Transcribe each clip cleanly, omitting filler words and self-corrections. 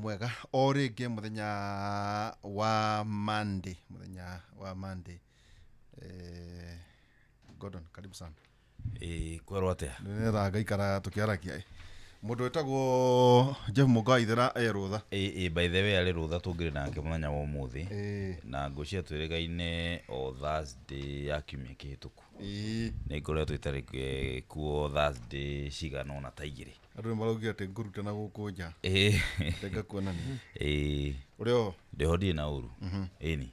Mwega o rĩngĩ mũthenya wa Monday, mũthenya wa Monday. Gordon, karibu sana. Ĩĩ, kwerwo atĩa? Nĩnera ngaikara tũkĩaragia. Mũndũ wĩtagwo Jeff Mũnga Ithera e rũtha. Ĩĩ, by the way, arĩ rũtha tũngĩrĩ nake mũthenya wa ũmũthĩ. Na ngũcia twĩrĩgaine o Thursday ya kiumia kĩhĩtũku. Nĩ ngoretwo itarĩ kuo Thursday cigana ũna ta igĩrĩ. Andũ nĩ maraugire atĩ ngũrute na gũkũ nja. Atĩ ngakuonania. Ũrĩ o? Ndĩho, ndirĩ na ũru. Ĩni.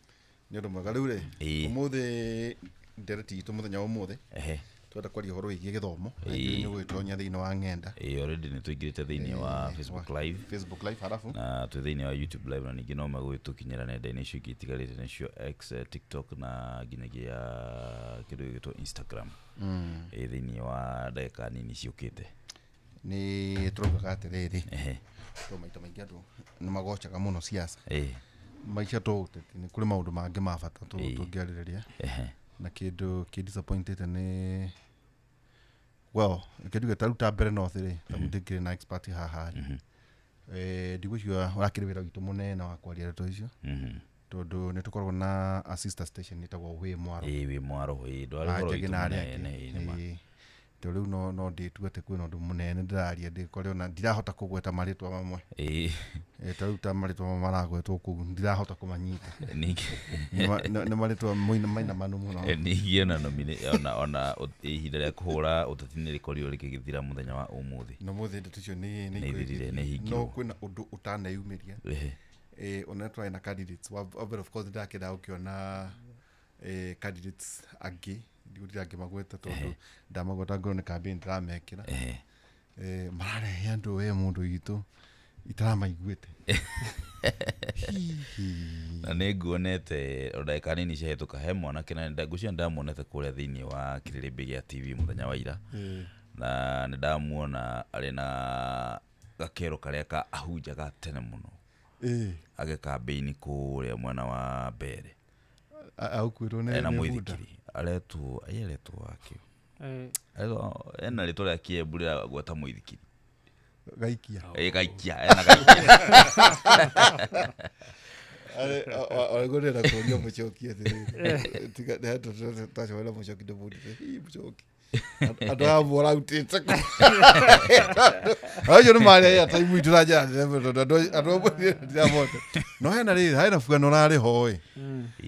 Nĩ ũndũ mwega. Rĩu rĩ, ũmũthĩ ndereti itũ, mũthenya wa ũmũthĩ, twenda kwaria ũhoro wĩgiĩ gĩthomo. Nĩ gũgĩtonya thĩinĩ wa ng'enda. Ĩĩ, already nĩ tũingĩrĩte thĩinĩ wa Facebook Live. Facebook Live, halafu na twĩ thĩinĩ wa YouTube Live, na ningĩ no megũgĩtũkinyĩra nenda-inĩ icio ingĩ itigarĩte, nĩcio X, TikTok na nginyagia kĩndũ gĩgĩtwo Instagram. Ĩĩ, thĩinĩ wa ndagĩka nini ciũkĩte. Nĩ tũraugaga atĩrĩrĩ, tondũ maita maingĩ andũ nĩ magocaga mũno siasa, maica to ũteti, nĩ kũrĩ maũndũ mangĩ ma bata tũngĩarĩrĩria. Na kĩndũ kĩ disappointed nĩ, well, reke njuge ta rĩu ta mbere North rĩ, ta ndĩkĩrĩ na expert haha rĩ, ndigwĩciria ũrakĩrĩ wĩra witũ mũnene wa kwaria ndeto icio, tondũ nĩ tũkoragwo na a sister station ĩtagwo Wĩ Mwaro. Ĩĩ, Wĩ Mwaro, ĩĩ, ndwarĩ ũhoro Anjagi witũ na arĩa mũnene, angĩ. ĩĩ, nĩ ma. Ĩĩ. Tondũ rĩu no ndĩtue atĩ kwĩna ũndũ mũnene ndĩraria, ndĩkore ona ndirahota kũgweta marĩtwa mamwe. Ta rĩu ta marĩtwa mamwe maragwetwo kũu ndirahota kũmanyita. Ningĩ Nĩ marĩtwa mainamanu mũno. Ningĩ ona ona ihinda rĩa kũhũra ũteti nĩ rĩkorirwo rĩgĩthira mũthenya wa ũmũthĩ. Na mũthĩ ndeto icio nĩ Nĩ ithirire, nĩ ihingirwo. No kwĩna ũndũ ũtaneyumĩria. Ona twarĩ na candidates wa mbere, of course ndĩrakĩenda gũkĩona candidates angĩ, ndigũtinda ngĩmagweta tondũ ndamagweta ngorwo nĩ campaign ndĩramekĩra. Mararehe andũ, we mũndũ witũ, itaramaiguĩte. Hihi. Na nĩ nguonete o ndagĩka nini ciahĩtũka he mwanake, na ngwĩciria ndamuonete kũrĩa thĩinĩ wa kĩrĩrĩmbĩ gĩa TV mũthenya wa ira, na nĩ ndamuona arĩ na gakero karĩa ka ahunja ga tene mũno, agĩkambĩini kũrĩa mwena wa mbere. Aukuĩrwo nĩ ena nĩ bunda. Mũithikiri aretwo, ai, aretwo wakĩo, aretwo, ena rĩtwa rĩa Kĩembu rĩragweta mũithikiri. Gaikia. Ĩ, Gaikia, ena Gaikia. Arĩguo ndĩrenda kũria Mũcoki atĩrĩrĩ, tiga twacemania na Mũcoki ndĩmũrire, "Ii, Mũcoki, andũ aya morautĩte kũ?" Acio nĩ marĩa airtime itũ na njĩra nene mũno, tondũ andũ amwe ndiramote. No hena rĩrĩ, hena buano ũrarĩ ho ĩ,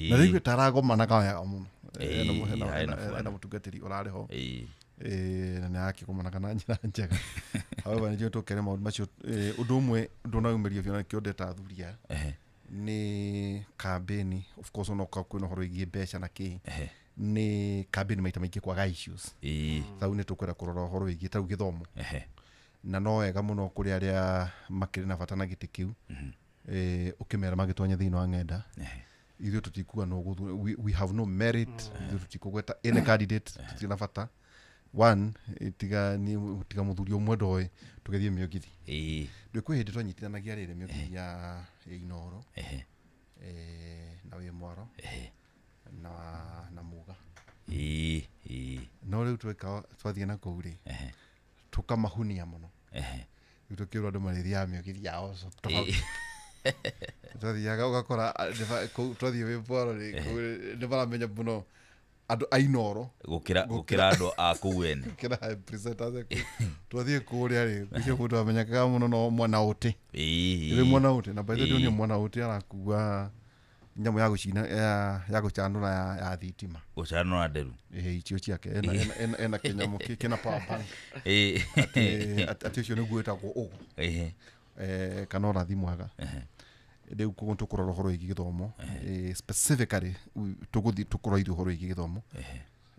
na rĩu taragomanaga wega mũno. Hena buano. Hena mũtungatĩri ũrarĩ ho. Na nĩ arakĩgomanaga na njĩra njega. However, nĩnjũĩ tũkere maũndũ macio. Ũndũ ũmwe ndũnaumirio biũ na nĩkĩo ndeta athuri aya nĩ kambĩni. Of course onokorwo kwĩna ũhoro wĩgiĩ mbeca na kĩ, nĩ kambĩni maita maingĩ kwaga issues. Tau nĩ tũkwenda kũrora ũhoro wĩgiĩ tarĩu gĩthomo, na no wega mũno kũrĩ arĩa makĩrĩ na bata na gĩtĩ kĩu, ũkĩmera magĩtonya thĩinĩ wa ng'enda, ithuĩ tũtikuga no gũthu, we have no merit. Ithuĩ tũtikũgweta any candidate, tũtirĩ na bata one, tiga ni tiga mũthuri ũmwe ndoĩ tũgĩthiĩ mĩũgithi. Ndĩ kwĩ hĩndĩ twanyitithanagia rĩrĩ mĩũgithi ya Inoro, na Wĩ Mwaro na Muga. Ĩĩ, ĩĩ. No rĩu tweka twathiĩ na kũu rĩ, tũkamahunia mũno. Rĩu tũkĩrwo andũ marĩthiaga mĩũgithi yao, so tofauti. Twathiaga ũgakora kũu twathiĩ Wĩ Mwaro rĩ, kũu nĩ maramenya mũno andũ a Inoro gũkĩra andũ a kũu ene. Gũkĩra presenters kũu. Twathiĩ kũrĩa rĩ, gũcio mũndũ amenyekaga mũno no Mwana Ũtĩ. Rĩ Mwana Ũtĩ, na by the way, ndonire Mwana Ũtĩ arakua nyamũ ya gũcina, ya gũcanũra ya thitima. Gũcanũra nderu. Ĩhĩ, icio ciake ena kĩnyamũ kĩna power bank. Atĩ ũcio nĩguo wĩtagwo ũgũ, kana ũrathi mwega. Rĩu koguo tũkũrora ũhoro wĩgiĩ gĩthomo. Specifically tũgũthiĩ tũkũrora ithuĩ ũhoro wĩgiĩ gĩthomo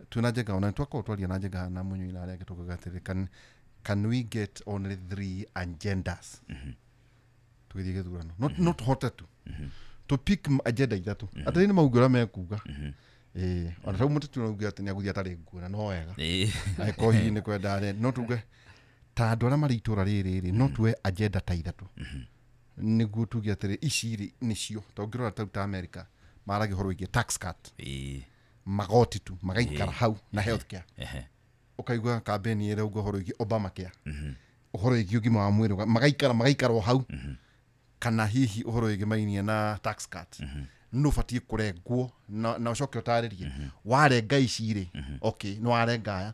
twĩna Njenga, ona twakorwo twaria na Njenga na Mũnyui na arĩa angĩ, tũkauga atĩrĩ, can we get only three agendas tũgĩthiĩ gĩthurano? No tũhote tu to pick agenda ithatũ, atĩ nĩ mauge ũrĩa mekuga. Ona tau mũteti ũrauga atĩ nĩ agũthiĩ atarĩ nguo, na no wega, angĩkorwo hihi nĩ kwenda rĩ, no tuge ta andũ arĩa marĩ itũra rĩrĩ rĩ, no tuoe agenda ta ithatũ nĩguo tuge atĩrĩ, ici rĩ nĩcio. Ta ũngĩrora tau ta America, maragia ũhoro wĩgiĩ tax cut, magoti tu magaikara hau, na healthcare. Ũkaigua kambeni ĩrĩa ũguo ũhoro wĩgiĩ Obamacare, ũhoro wĩgiĩ ũgima wa mwĩrĩ, magaikara o hau. Kana hihi ũhoro wĩgĩmainie na tax cut nũ ũbatiĩ kũrengwo na ũcoke ũtarĩrie warenga ici rĩ okay nĩ warenga aya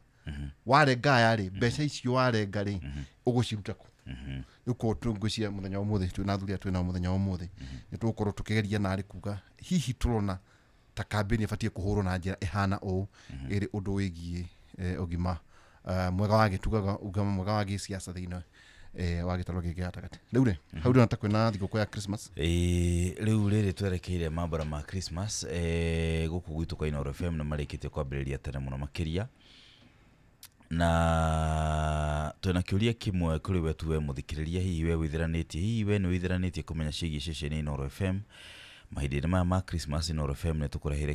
warenga aya rĩ mbeca icio warenga rĩ ũgũciruta kũ rĩu koguo ngwĩciria mũthenya wa ũmũthĩ twĩna athuri aya twĩnao mũthenya wa ũmũthĩ nĩ tũgũkorwo tũkĩgeria narĩ kuga hihi tũrona ta kambĩni ĩbatiĩ kũhũrwo na njĩra ĩhana ũũ ĩrĩ ũndũ wĩgiĩ ũgima mwega wa gĩtugaga ũgima mwega wa gĩsiasa thĩinĩ wa gĩtarũ gĩkĩ gatagatĩ rĩu rĩ hau ndĩrona ta kwĩna thigũkũ ya Christmas rĩu rĩrĩ twerekeire mambura ma Christmas gũkũ gwitũ kwa Inooro FM nĩ marĩkĩtie kwambĩrĩria tene mũno makĩria na twĩna kĩũria kĩmwe kũrĩ we tu we mũthikĩrĩria hihi we wĩtheranĩtie hihi we nĩ wĩtheranĩtie kũmenya ciĩgiĩ ceceni Inooro FM mahinda-inĩ maya ma Christmas Inooro FM nĩ tũkũreheire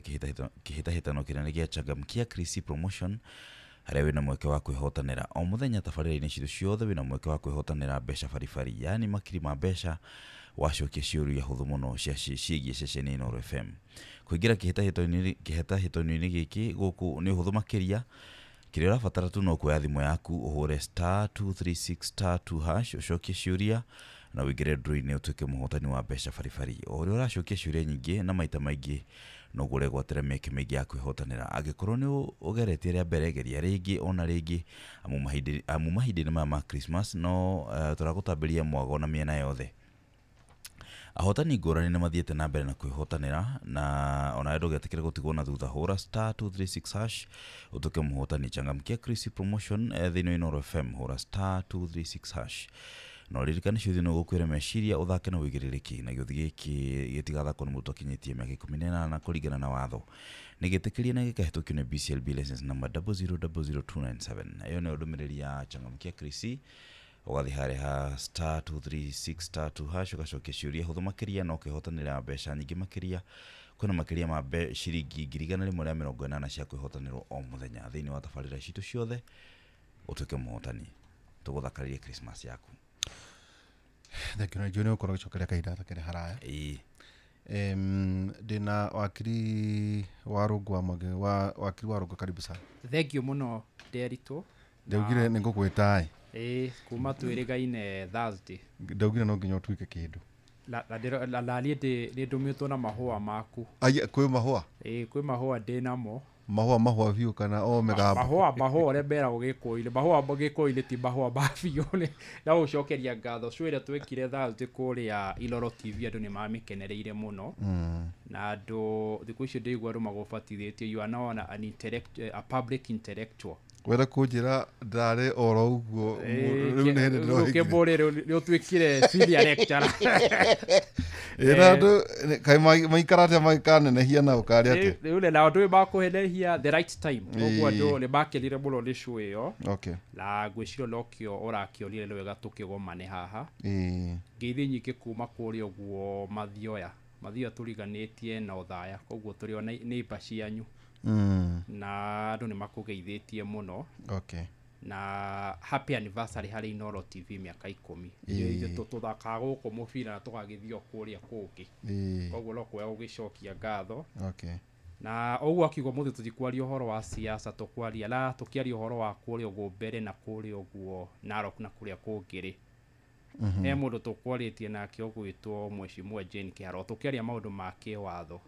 kĩhĩtahĩtano kĩnene gĩa Changamkia Krisi Promotion harĩa wĩna mweke wa kwĩhotanĩra o mũthenya tabarĩra-inĩ citũ ciothe wĩna mweke wa kwĩhotanĩra mbeca baribari yani makiri ma mbeca wacokia ciũria hũthũ mũno cia ciĩgiĩ ceceni Inooro FM kũingĩra kĩhĩtahĩtano-inĩ gĩkĩ gũkũ nĩ ũhũthũ makĩria kĩrĩa ũrabatara tu no kuoya thimũ yaku ũhũre *236*2# ũcokie ciũria na ũingĩre draw-inĩ ũtuĩke mũhotani wa mbeca baribari o ũrĩa ũracokia ciũria nyingĩ na maita maingĩ noguo ũregwatĩra mĩeke mĩingĩ ya kwĩhotanĩra angĩkorwo nĩ ũgeretie rĩa mbere geria rĩngĩ ona rĩngĩ amu mahinda-inĩ maya ma Christmas no tũragũtambĩria mwago na mĩena yothe ahotani ngũrani nĩ mathiĩte na mbere na kwĩhotanĩra na onawe ndũgetĩkĩre gũtigwo na thutha hũra *236# ũtuĩke mũhotani Changamkia Krisi Promotion thĩinĩ wa Inooro FM hũra *236# no ririkane ciothe no gũkwĩra meciria ũthake na ũigĩrĩrĩki na gĩũthi gĩkĩ gĩtigathakwo nĩ mũndũ akinyĩtie mĩaka 18 kũringana na watho nĩ gĩtĩkĩrie na gĩkahĩtũkio nĩ BCLB license number 0000297 ĩyo nĩyo ndũmĩrĩri ya Changamkia Krisi ũgathiĩ harĩa ha *236*2# ũgacokia ciũria hũthũ makĩria na ũkehotanĩra mbeca nyingĩ makĩria kwĩna makĩria ma ciringi 180 cia kwĩhotanĩrwo o mũthenya thĩinĩ wa tabarĩra citũ ciothe ũtuĩke mũhotani tũgũthakarĩrie Christmas yaku Thank you na nĩ ũkorwo ũgĩcokeria kahinda gatakĩrĩ haraya ndĩna wakiri wa Rũngũ wa Mwangi wakiri wa Rũngũ karibu sana Thank you mũno Nderitũ ndaugire nĩ ngũgwĩta ĩ kuma twĩrĩgaine Thursday ndaugire no nginya ũtuĩke kĩndũ na niĩ nĩ ndũmĩtwo na mahũa maku kwĩ mahũa ĩ kwĩ mahũa ndĩ namo mahũa biũ kana o mĩgambo mahũa ũrĩa meragwo gĩkũyũ-inĩ mahũa gĩkũyũ-inĩ ti mahũa ma biũ na gũcokeria ngatho show ĩrĩa twekire Thursday kũrĩa Inooro TV andũ nĩ mamĩkenereire mũno na andũ thikũ icio ndĩigua andũ magũbatithĩtie you are now an intellect, a public intellectual wenda kũnjĩra ndarĩ oro ũguo rĩu nĩ hĩndĩ ndĩrohingire ũkĩmbũrĩ rĩu ũtuĩkire senior lecturer ĩna andũ kaĩ maikara atĩa magĩkanenehia na ũkarĩ atĩa rĩu na andũ makũhenehia the right time koguo andũ nĩ makenire mũno nĩ show ĩyo okay na ngwĩciria nokĩo ũrakĩonire nĩ wega tũkĩgomane haha ngeithi nyingĩ kuma kũrĩa ũguo mathioya tũriganĩtie na ũthaya koguo tũrĩ o neighbor cianyu na andũ nĩ makũgeithĩtie mũno okay na happy anniversary harĩ Inooro TV mĩaka 10 ithuĩ tũthakaga gũkũ mũbira na tũgagĩthiĩ o kũrĩa kũngĩ koguo no kwega gũgĩcokia ngatho okay na ũguo akiuga mũthĩ tũtikwaria ũhoro wa siasa tũkwaria la tũkĩaria ũhoro wa kũrĩa ũguo mbere na kũrĩa ũguo Narok na kũrĩa kũngĩ rĩ he mũndũ tũkwarĩtie nake ũgwĩtwo Mheshimiwa Jane Kĩharo tũkĩaria maũndũ ma kĩwatho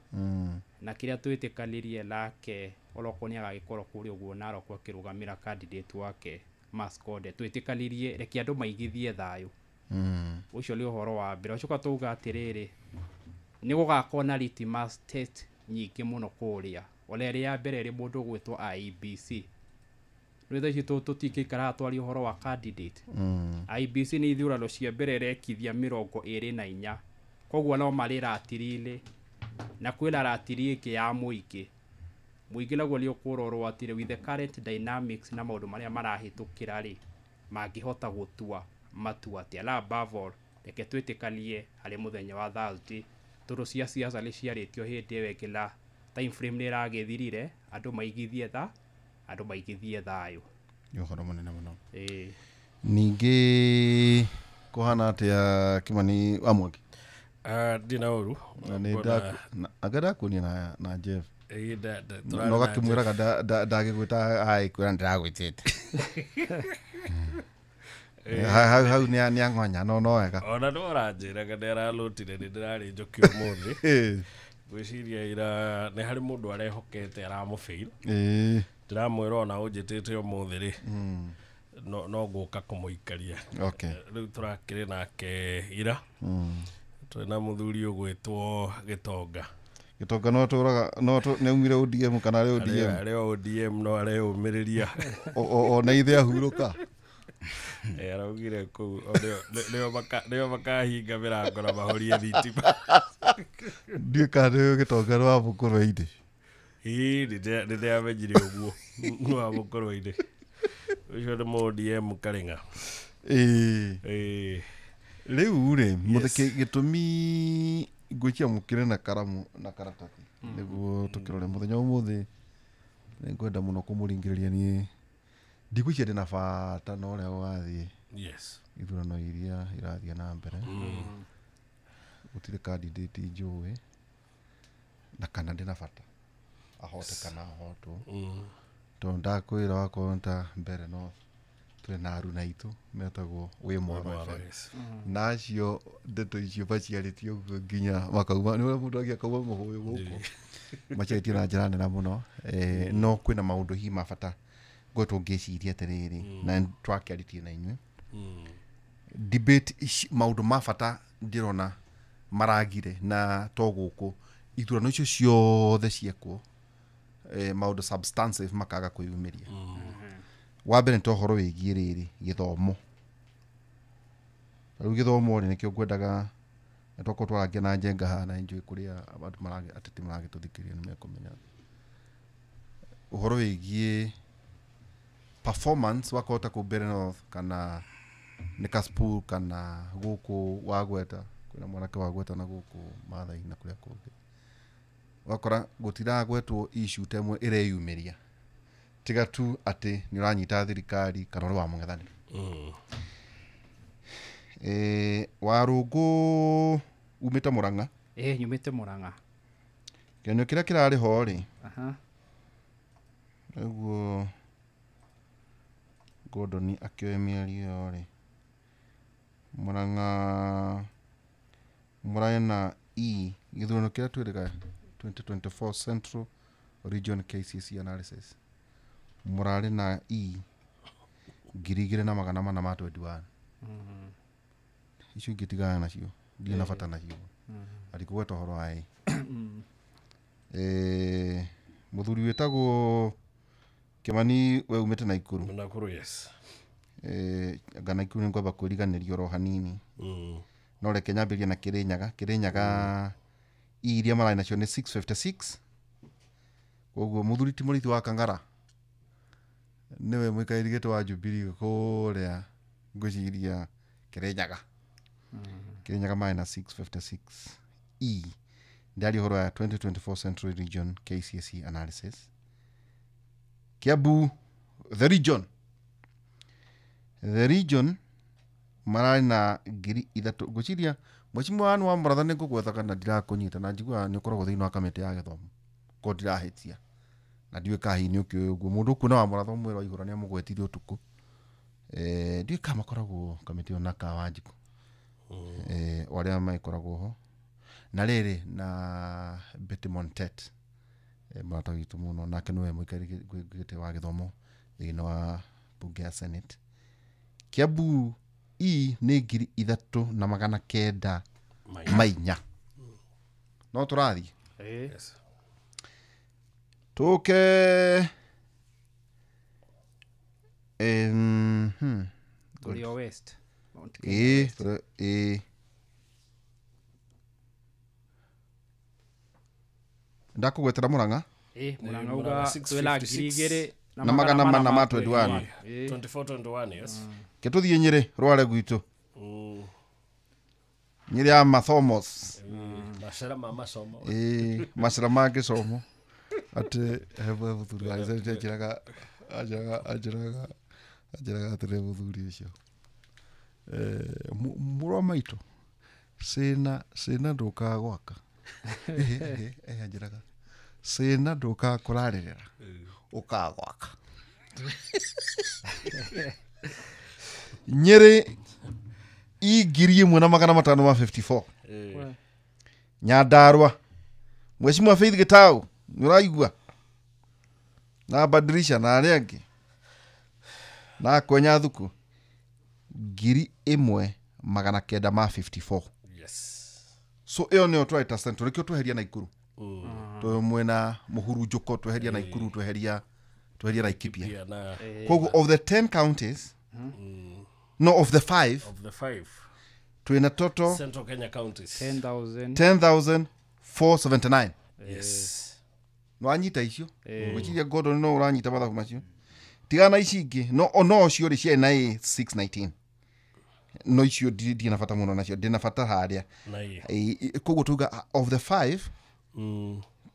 na kĩrĩa twĩtĩkanĩrie nake onokorwo nĩ agagĩkorwo kũrĩa ũguo Narok akĩrũgamĩra candidate wake Maskonde twĩtĩkanĩrie reke andũ maigithie thayũ ũcio nĩ ũhoro wa mbere ũcoka tauga atĩrĩrĩ nĩ gũgakorwo na litmus test nyingĩ mũno kũrĩa ona ĩrĩa ya mbere ĩrĩ mũndũ ũgwĩtwo IEBC rĩu thaa ici tũtingĩikara twarie ũhoro wa candidate IEBC nĩ ithurano cia mbere ĩrekithia 24 koguo no marĩ ratiri-inĩ na kwĩna ratiri ĩngĩ ya mũingĩ mũingĩ naguo nĩ ũkũrorwo atĩrĩ with the current dynamics na maũndũ marĩa marahĩtũkĩra rĩ mangĩhota gũtua matua atĩa na above all reke twĩtĩkanie harĩ mũthenya wa Thursday tondũ cia siasa nĩ ciarĩtio hĩndĩ ĩyo ĩngĩ na time frame nĩ ĩragĩthirire andũ maigithie andũ maigithie thayũ nĩ ũhoro mũnene mũno ningĩ kũhana atĩa Kimani wa Mwangi ndina ũru anga ndakuonia na Jeff no gakĩmwĩraga ndagĩgwĩta aĩ kwĩra ndĩragwĩtĩte Hau nĩ ang'onya no wega. Ona no aranjĩraga nĩ aralũtire nĩ ndĩrarĩ njoki ũmũthĩ. Ngwĩciria ira nĩ harĩ mũndũ arehokete aramũbĩire. Ndĩramwĩra ona ũnjĩtĩte ũmũthĩ rĩ. No ngũka kũmũikaria. Okay. Rĩu tũrakĩrĩ nake ira. Twĩna mũthuri ũgwĩtwo Gĩtonga. Gĩtonga no tũraga no nĩ aumire ODM kana arĩ ODM? Arĩ ODM no areyũmĩrĩria. Ona ithe ahurũka. Araugire kũu nĩo makahinga mĩrango na mahorie thitima. Ndiũĩ kana nĩ Gĩtonga nĩ wa Mũkũrwe-inĩ. Ĩĩ nĩ ndĩamenyire ũguo nĩ wa Mũkũrwe-inĩ. Ũcio nĩ ODM Karĩng'a. Ĩĩ. Rĩu rĩ gĩtũmi ngwĩciria mũkĩre na karamu na karatathi nĩguo tũkĩrore mũthenya ũmũthĩ nĩngwenda mũno kũmũringĩrĩria niĩ ndigwĩciria ndĩna bata na ũrĩa gũgathiĩ. Yes. Ithurano iria irathiĩ na mbere. Gũtirĩ candidate njũĩ na kana ndĩna bata ahote kana ahotwo. Tondũ ndakwĩra wakorwo nĩ ta mbere no twĩ na aruna aitũ metagwo wĩ mwaro FM. Na acio ndeto icio maciarĩtie ũguo nginya makauma nĩ ũrĩa mũndũ angĩ akauma mũhũyũ gũkũ. Maciarĩtie na njĩra nene mũno. No kwĩna maũndũ hihi ma bata ngoretwo ngĩciria atĩrĩrĩ na twakĩarĩtie na inyuĩ. Debate ici maũndũ ma bata ndĩrona maragire na to gũkũ ithurano icio ciothe ciekwo maũndũ substantive makaga kwĩyumĩria. Wa mbere nĩ ta ũhoro wĩgiĩ rĩrĩ gĩthomo. Rĩu gĩthomo rĩ nĩkĩo ngwendaga twakorwo twarangia na Njenga haha na njũĩ kũrĩa andũ ateti maragĩtũthikĩrĩria nĩ mekũmenya ũhoro wĩgiĩ performance wakorwo ta kũu Mbeere North kana nĩ Kasipul kana gũkũ Wagweta kwĩna mwanake Wagweta na gũkũ Maathai na kũrĩa kũngĩ. Wakora gũtiragwetwo issue ta ĩmwe ĩreyumĩria tiga tu atĩ nĩ ũranyita thirikari kana ũrĩ wa mũng'ethanĩro. Warũngũ umĩte Mũrang'a? Nyumĩte Mũrang'a. Kĩgeranio kĩrĩa kĩrarĩ ho rĩ, ũguo Gordon akĩoya mĩario ĩyo rĩ, Mũrang'a mũrarĩ na E gĩthurano kĩrĩa twĩrĩga 2024 Central Region KCSE analysis mũrarĩ na E 2421. Icio ingĩ tigana nacio ndirĩ na bata nacio arikũgweta ũhoro wa E. Mũthuri wĩtagwo Kĩmani we umĩte Naikuru. Nakuru, yes. Anga Naikuru nĩngwamba kwĩriganĩria oro hanini. No reke nyambĩrĩrie na Kĩrĩnyaga. Kĩrĩnyaga E iria mararĩ nacio nĩ 656. Koguo mũthuri ti Mũrĩithi wa Kang'ara nĩwe mũikarĩri gĩtĩ wa Jubilee kũrĩa ngwĩciria Kĩrĩnyaga. Kĩrĩnyaga marĩ na 656 E. Ndĩraria ũhoro wa 2024 Central Region KCSE analysis. Kiambu the region. The region mararĩ na 3,000 ngwĩciria mwecimu wa wa Mũratha nĩ ngũgwetha kana ndirakũnyita na njiguaga nĩ ũkoragwo thĩinĩ wa kamĩtĩ ya gĩthomo korwo ndirahĩtia na ndiũĩ kana hihi nĩ ũkĩũĩ ũguo mũndũ ũkuona wa Mũratha ũmwĩra wa ihũra nĩ amũgwetire ũtukũ. Ndiũĩ kana makoragwo kamĩtĩ ĩyo na ka Wanjikũ o arĩa magĩkoragwo ho na rĩrĩ na Betty Montet mũrata witũ mũno nake nĩwe mũikarĩri gĩtĩ wa gĩthomo thĩinĩ wa bunge ya Senate. Kiambu E nĩ 3,904. No tũrathiĩ. Yes. Tũke Tũrĩ o West. Mount Kenya West. Ndakũgwetera Mũrang'a? Mũrang'a uga twĩna 2,421. 24-21, yes. Ke tũthiĩ Nyĩrĩ rware gwitũ. Nyĩrĩ ya mathomos. Macera ma masomo. Macera ma gĩcomo. Atĩ he mũthuri wa gĩcagi anjĩraga atĩrĩ mũthuri ũcio. Mũrũ wa maitũ cĩna ndũkaga gwaka. Anjĩraga cĩna ndũkaga kũrarĩrĩra ũkaga gwaka. Nyeri i 1554. Nyandarua Mheshimiwa Faith Gitau nĩ ũraigua na badirisha na arĩa angĩ na kwenya thuku 1954. Yes. So ĩyo nĩyo twaita Central rĩkĩo tweheria Naikuru. Tũ mwena mũhurunjũko tweheria Naikuru tweheria Laikipia. Koguo of the 10 counties no of the 5 of the 5 twina total Central Kenya counties 10,479. Yes. No anyita icio gwĩciria Gordon no ũranyita mathabu macio tigana ici ingĩ no no cio rĩ ciarĩ na 619 no icio ndirĩ na bata mũno nacio ndĩ na bata harĩa koguo tuga of the 5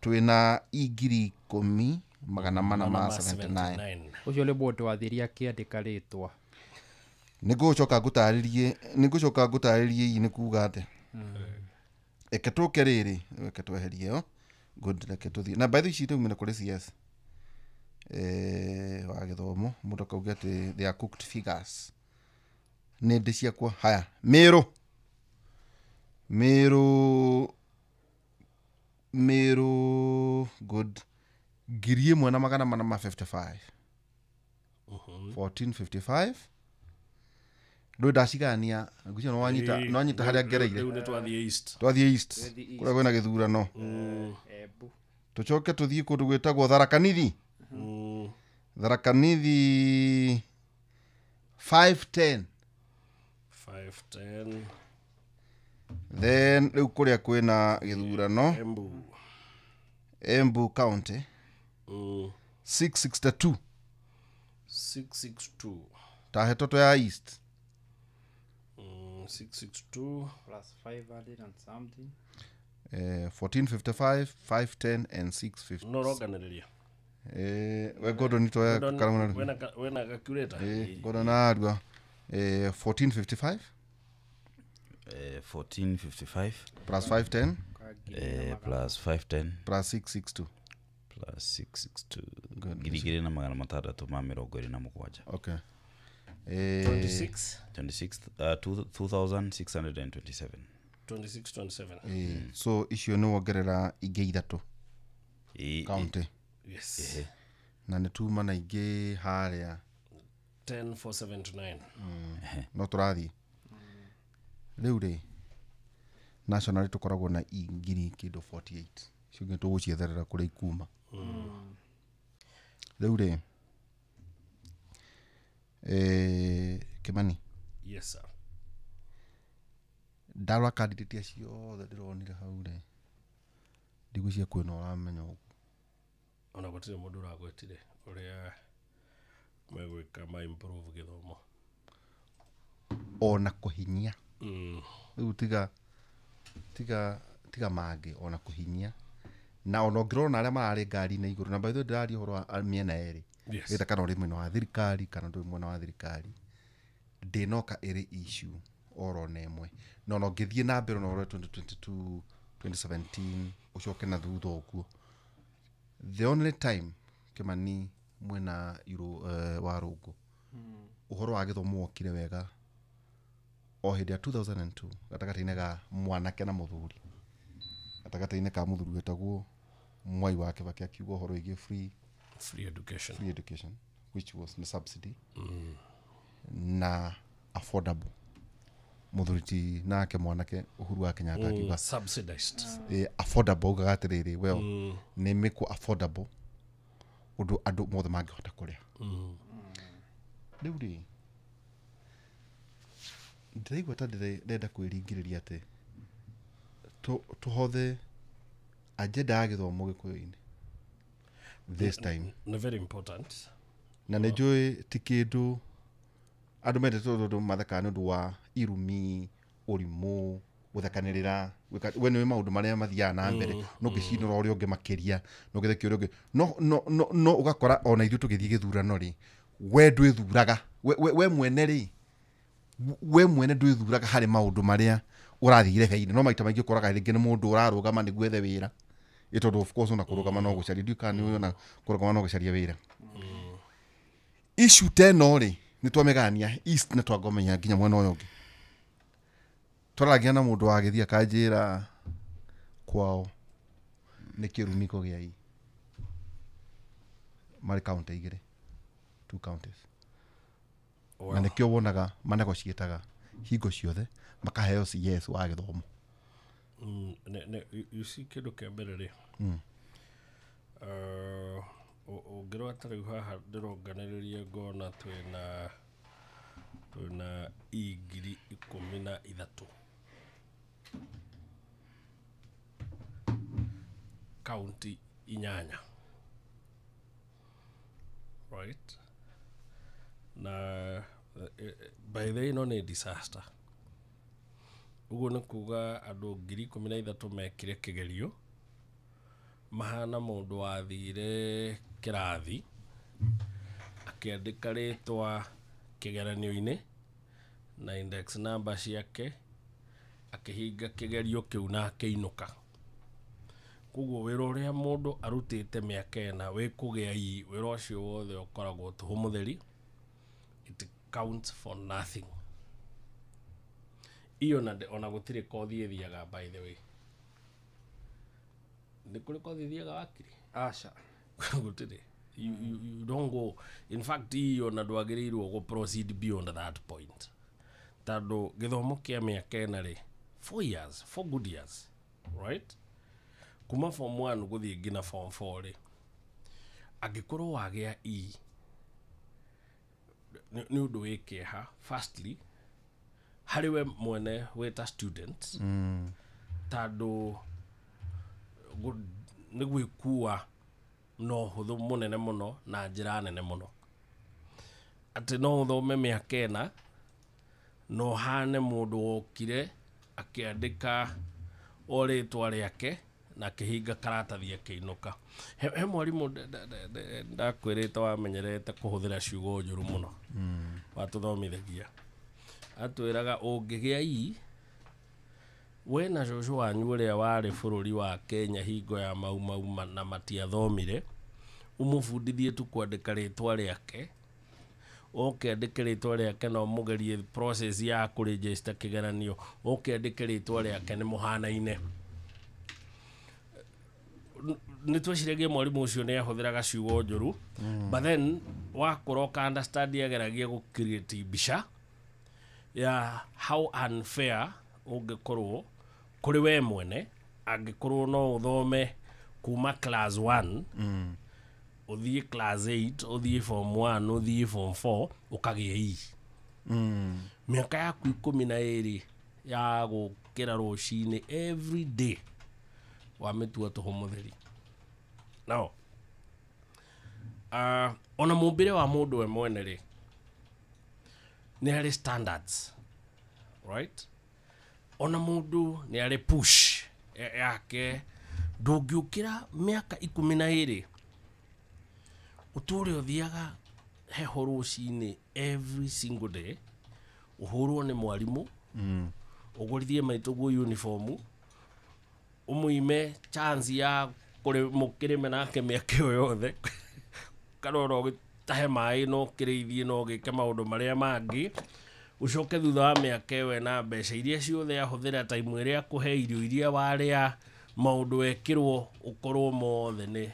twina 10,479. Ũcio nĩ mũndũ wathirie akĩandĩka rĩtwa. Nĩngũcoka ngũtarĩrie nĩ kuga atĩa. Reke tũke rĩrĩ reke tweherie ĩyo good reke tũthiĩ na by the way ici tũumire kũrĩ CS wa gĩthomo mũndũ akauga atĩ they are cooked figures nĩ ndĩ ciakwa. Haya Meru good 1455 1455 ndå ndacigania ngucio no wanyita no wanyita haria ngereire rĩu nĩ twathiĩ east kũrĩa kwĩna gĩthurano tũcoke tũthiĩ kũndũ gwĩtagwo Tharaka Nithi. Tharaka Nithi 510 then rĩu kũrĩa kwĩna gĩthurano Embu County 662 662 tahe toto ya east 662 plus 500 and something 1455 510 and 650 no roganĩrĩria we Gordon nito ya karamuna wena calculator Gordon arua 1455 1455 plus 510 plus 510 plus 662 plus 662 2627. Okay. 26 2627 2627. So icio nĩ wongerera ingĩ ithatũ county. Yes. Na nĩ tuma na ingĩ harĩa 10479. No tũrathiĩ rĩu rĩ national tũkoragwo na ngiri kĩndũ 48 icio ingĩ tũgũcietherera kũrĩa ikuma. Rĩu rĩ Kimani. Yes sir. Ndarora candidate acio othe ndĩronire hau rĩ ndigwĩciria kwĩna ũramenya ũguo ona gũtirĩ mũndũ ũragwetire ũrĩa megwĩka ma improve gĩthomo ona kũhinyia. Rĩu tiga mangĩ ona kũhinyia na ona ũngĩrora arĩa mararĩ ngari-inĩ igũrũ na by the way ndĩraria ũhoro wa mĩena yerĩ. Yes. Ĩta kana ũrĩ mwena wa thirikari kana ndũrĩ mwena wa thirikari ndĩnoka ĩrĩ issue oro na ĩmwe na ona ũngĩthiĩ na mbere ona ũrore 2022 2017 ũcoke na thutha ũguo the only time Kimani mwena wa Rũngũ ũhoro wa gĩthomo wokire wega o hĩndĩ ya 2002 gatagatĩ-inĩ ga mwanake na mũthuri gatagatĩ-inĩ ka mũthuri wetagwo Mwai wa Kibaki akiuga ũhoro wĩgiĩ free education which was the subsidy na affordable mũthuri ti nake mwanake Uhuru wa Kenyatta akiuga subsidized affordable ugaga atĩrĩrĩ well nĩ mĩkwo affordable ũndũ andũ mothe mangĩhota kũrĩa. Rĩu rĩ ndĩraigua ta ndĩrenda kwĩringĩrĩria atĩ tũhothe agenda ya gĩthomo gĩkũyũ-inĩ this time nĩ very important na nĩ njũĩ ti kĩndũ andũ mendete tondũ mathekaga nĩ ũndũ wa irumi ũrimũ gũthekanĩrĩra we nĩũĩ maũndũ marĩa mathiaga na mbere no ngĩcinũra ũrĩa ũngĩ makĩria no ngĩthekia ũrĩa ũngĩ no ũgakora ona ithuĩ tũgĩthiĩ gĩthurano rĩ we ndwĩthuraga we mwene rĩ we mwene ndwĩthuraga harĩ maũndũ marĩa ũrathiĩ irebia-inĩ no maita maingĩ ũkoraga rĩngĩ nĩ mũndũ ũrarũgama nĩguo ethe wĩra tondũ of course ona kũrũgama no gũcaria ndiũĩ kana nĩũĩ ona kũrũgama no gũcaria wĩra issue ta ĩno rĩ Nĩ twamĩgania east na twangomenya nginya mwena ũyũ ũngĩ. Twaragia na mũndũ wa gĩthiĩ akanjĩra kwao nĩ kĩrumi kũgĩa i marĩ county igĩrĩ, two counties. Na nĩkĩo wonaga manegotiataga hingo ciothe makaheo CS wa gĩthomo. You see kĩndũ kĩa mbere rĩ, ũngĩrora ta rĩu haha ndĩronganĩrĩria ngona twĩna i 13,000 kaunti 8, right? Na by the way ĩno nĩ disaster. Ũguo nĩ kuga andũ 13,000 mekire kĩgerio mahana mũndũ wathire kĩrathi akĩandĩka rĩtwa kĩgeranio-inĩ na index number ciake akĩhinga kĩgerio kĩu na akĩinũka. Koguo wĩra ũrĩa mũndũ arutĩte mĩaka ĩna wĩ kũgĩa i wĩra ũcio wothe ũkoragwo tũhũ mũtheri. It counts for nothing. Iyo na ona gũtirĩ kothi ĩthiaga, by the way. Nĩ kũrĩ kothi ĩthiaga wakiri? Aca. Gũtirĩ. You don't go. In fact, iyo na ndwagĩrĩirwo gũ proceed beyond that point. Tondũ gĩthomo kĩa mĩaka ĩna rĩ, 4 years, 4 good years, right? Kuma form 1 gũthiĩ nginya form 4 rĩ, angĩkorwo wagĩa E nĩ ũndũ wĩ kĩeha firstly harĩ we mwene wĩ ta student, tondũ nĩ gwĩkua no ũhũthũ mũnene mũno na njĩra nene mũno, atĩ no ũthome mĩaka ĩna no hane mũndũ wokire akĩandĩka o rĩtwa rĩake na akĩhinga karatathi akĩinũka. He mwarimũ ndakwĩrĩte wamenyerete kũhũthĩra ciugo njũru mũno, watũthomithagia, atwĩraga ũngĩgĩa I we na cũcũ wanyu ũrĩa warĩ bũrũri wa Kenya hingo ya Mau Mau na matiathomire, ũmũbundithie tu kwandĩka rĩtwa rĩake, oke andĩke rĩtwa rĩake na ũmũgerie process ya kũregister kĩgeranio, oke andĩke rĩtwa rĩake nĩ mũhanaine. Nĩ tweciragia mwarimũ ũcio nĩ ahũthĩraga ciugo njũru, but then wakũra ũka understand ageragia gũ create mbica ya how unfair ũngĩkorwo kũrĩ we mwene angĩkorwo no ũthome kuma class 1 ũthiĩ class 8 ũthiĩ form 1 ũthiĩ form 4 ũkagĩa E. Mĩaka yaku 12 ya gũkĩra rũcinĩ every day wamĩtua tũhũ mũtheri. Now ona mũmbĩre wa mũndũ we mwene rĩ, nĩ harĩ standards, right? Ona mũndũ nĩ arĩ push yake, ndũngĩũkĩra mĩaka 12 ũtũre ũthiaga heho rũcinĩ every single day, ũhũrwo nĩ mwarimũ, ũgũrithie maitũguo uniform, ũmũime chance ya mũkĩrĩme nake mĩaka ĩyo yothe, kana ona ũgĩtahe maĩ no ũkĩrĩithie no ũgĩke maũndũ marĩa mangĩ, ũcoke thutha wa mĩaka ĩyo ena mbeca iria ciothe ahũthĩra time ĩrĩa akũhe irio iria warĩa, maũndũ wekĩrwo ũkorwo mothe nĩ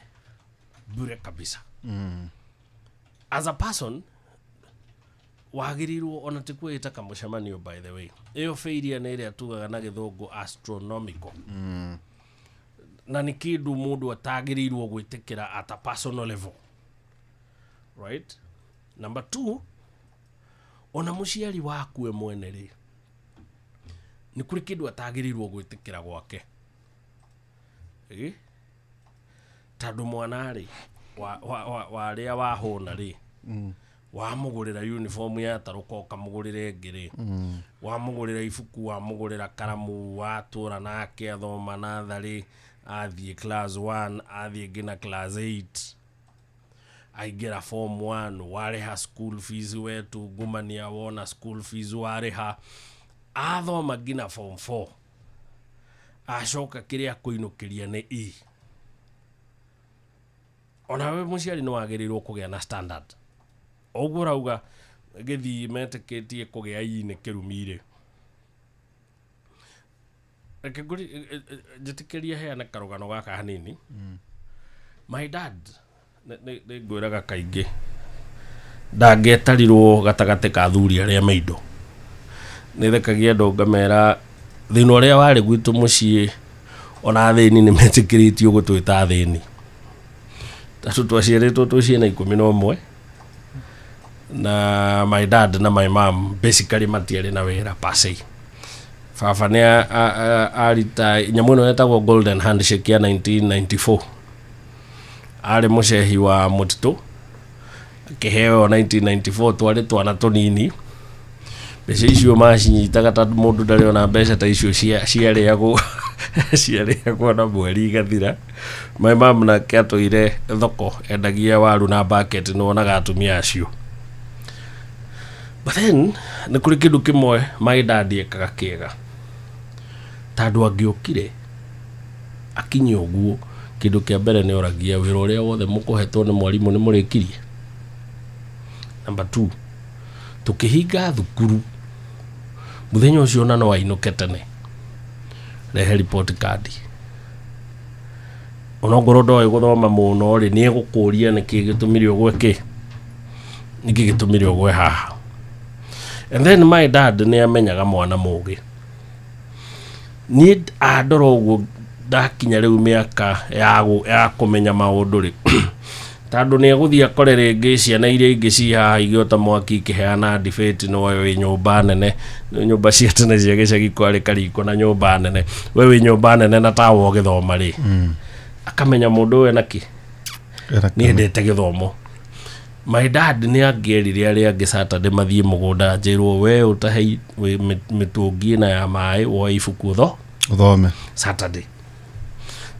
bure kabisa. As a person wagĩrĩirwo ona ti kwĩĩta kamũcemanio, by the way ĩyo failure nĩ ĩrĩa tugaga na gĩthũngũ astronomical, na nĩ kĩndũ mũndũ atagĩrĩirwo gwĩtĩkĩra at a personal level, right? Number 2, ona mũciari waku we mwene rĩ, nĩ kũrĩ kĩndũ atagĩrĩirwo gwĩtĩkĩra gwake, tondũ mwana rĩ warĩa wahũna rĩ, wamũgũrĩra uniform ya tarũka ũkamũgũrĩra ĩngĩ rĩ, wamũgũrĩra ibuku, wamũgũrĩra karamu, watũra nake athoma natharĩ, athiĩ class 1, athiĩ nginya class 8, aingĩra form 1, warĩha school fees wetungumania wona school fees warĩha, athoma nginya form 4, acoka kĩrĩa kũinũkĩria nĩ E. Ona we mũciari nĩ wagĩrĩirwo kũgĩa na standard. Ũguo ũrauga Gĩthii metĩkĩtie kũgĩa ii nĩ kĩrumi-rĩ, reke njĩtĩkĩrie heane karũgano gaka hanini. My dad nĩ ngwĩraga kaingĩ ndangĩetarirwo gatagatĩ ka athuri arĩa me indo. Nĩ thekagia andũ ngamera thĩna ũrĩa warĩ gwitũ mũciĩ, ona athĩni nĩ metĩkĩrĩtio gũtwĩta athĩni, tondũ twaciarĩtwo twĩ ciana 11, na my dad na my mom basically matiarĩ na wĩra per se. Baba nĩ arita nyamũ ĩno yetagwo golden handshake ya 1994, arĩ mũcehi wa mũtitũ, akĩheo 1994, twarĩ twana tũnini. Mbeca icio macinyitaga ta mũndũ ndarĩ ona mbeca ta icio ciarĩagwo na mweri igathira. My mom nake atũire thoko endagia waru na bucket, nĩ wonaga atumia acio. But then nĩ kũrĩ kĩndũ kĩmwe my dad ekaga kĩega, tondũ angĩokire akinye ũguo, kĩndũ kĩa mbere nĩ oragia wĩra ũrĩa wothe mũkũhetwo nĩ mwarimũ nĩ mũrĩkirie. Number two, tũkĩhinga thukuru mũthenya ũcio ona no ainũke tene, rehe report card. Onokorwo ndoĩ gũthoma mũno rĩ, nĩ egũkũria nĩkĩ gĩtũmire ũgwe kĩ, nĩkĩ gĩtũmire ũgwe haha. And then my dad nĩ amenyaga mwana mũgĩ. Niĩ andora ũguo ndakinya rĩu mĩaka ya kũmenya maũndũ rĩ, tondũ nĩ egũthiĩ akore rĩngĩ ciana iria ingĩ ci haha igĩota mwaki ikĩheana debate, no we wĩ nyũmba nene, nyũmba cia tene cia gĩcagi kwarĩ kariko na nyũmba nene, we wĩ nyũmba nene na tawa ũgĩthoma rĩ, akamenya mũndũ ũyũ ena kĩ, nĩ endete gĩthomo. My dad nĩ angĩerire arĩa angĩ Saturday mathiĩ mũgũnda, njĩrwo we ũtahe mĩtũngi ĩna ya maĩ, woe ibuku ũthome Saturday,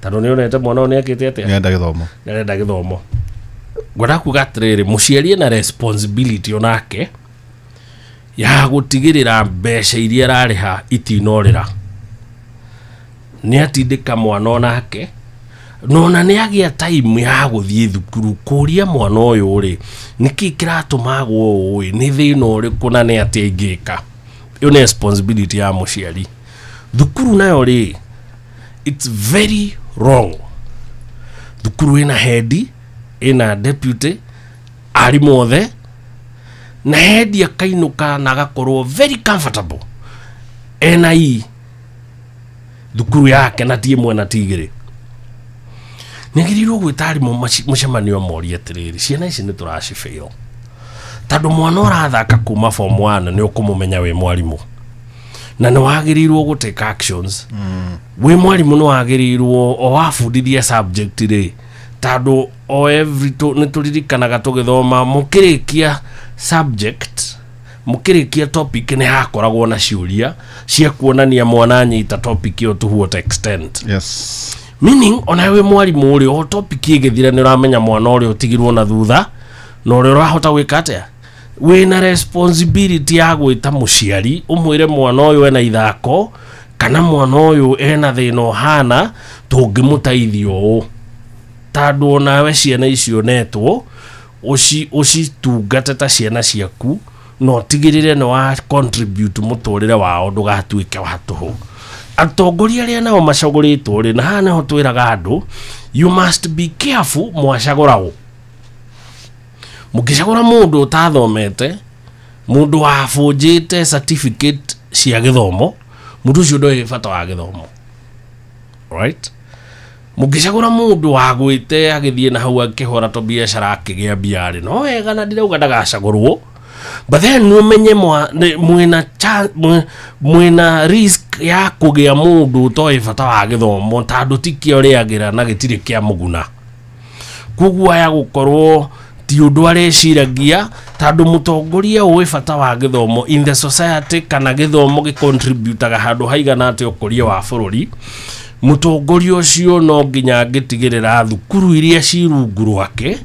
tondũ nĩ onete mwana ũyũ nĩ akĩte atĩa, nĩ enda gĩthomo, nĩ arenda gĩthomo. Ngwenda kuga atĩrĩrĩ, mũciari ena responsibility onake ya gũtigĩrĩra mbeca iria ararĩha itinorĩra. Nĩ atindĩka mwana onake, nona nĩ agĩa time ya gũthiĩ thukuru kũria mwana ũyũ rĩ, nĩkĩ kĩratũma agwo ũũ ĩ, nĩ thĩna ũrĩkũ na nĩ atĩa ingĩka. Ĩyo nĩ responsibility ya mũciari. Thukuru nayo rĩ, it's very wrong. Thukuru ĩna head, ĩna deputy, arimũ othe, na head akainũka na agakorwo very comfortable ena i thukuru yake, na ti ĩmwe na ti igĩrĩ. Nĩagĩrĩirwo gwĩta arimũ mũcemanio morie atĩrĩrĩ, ciana ici nĩ tũracibail, tondũ mwana ũrathaka kuma form 1 nĩ ũkũmũmenya wĩ mwarimũ, na nĩ wagĩrĩirwo gũ take actions. Wĩ mwarimũ nĩ wagĩrĩirwo o wabundithia subject rĩ, tondũ o every nĩ tũririkanaga tũgĩthoma mũkĩrĩkia subject, mũkĩrĩkia topic nĩ hakoragwo na ciũria cia kuonania mwana anyita topic ĩyo to what extent. Yes. Meaning ona wĩ mwarimũ rĩ, o topic ĩgĩthira nĩ ũramenya mwana ũrĩa ũtigirwo na thutha na ũrĩa ũrahota gwĩka atĩa. Wĩna responsibility ya gwĩta mũciari ũmwĩre mwana ũyũ ena ithako kana mwana ũyũ ena thĩna ũhana, tũngĩmũteithia ũũ, tondũ onawe ciana icio netwo ũcitungate ta ciana ciaku, na ũtigĩrĩre nĩ wa contribute mũtũrĩre wao ndũgatuĩke wa tũhũ. Atongoria arĩa nao macagũrĩtwo rĩ, na haha nĩho twĩraga andũ, you must be careful mwacagũra ũ. Mũngĩcagũra mũndũ ũtathomete, mũndũ wabũnjĩte certificate cia gĩthomo, mũndũ ũcio ndoĩ bata wa gĩthomo. Right? Mũngĩcagũra mũndũ wagwĩte agĩthiĩ na hau akĩhũra tũbiacara akĩgĩa mbia rĩ, no wega, na ndirauga ndagacagũrwo, but then ũmenye mwĩna risk ya kũgĩa mũndũ ũtoĩ bata wa gĩthomo, tondũ ti kĩo rĩagĩra na gĩtirĩ kĩa mũguna. Koguo aya gũkorwo ti ũndũ areciragia, tondũ mũtongoria ũĩ bata wa gĩthomo in the society, kana gĩthomo gĩcontributaga handũ haigana atĩa ũkũria wa bũrũri, mũtongoria ũcio no nginya angĩtigĩrĩra thukuru iria ci rungu rwake,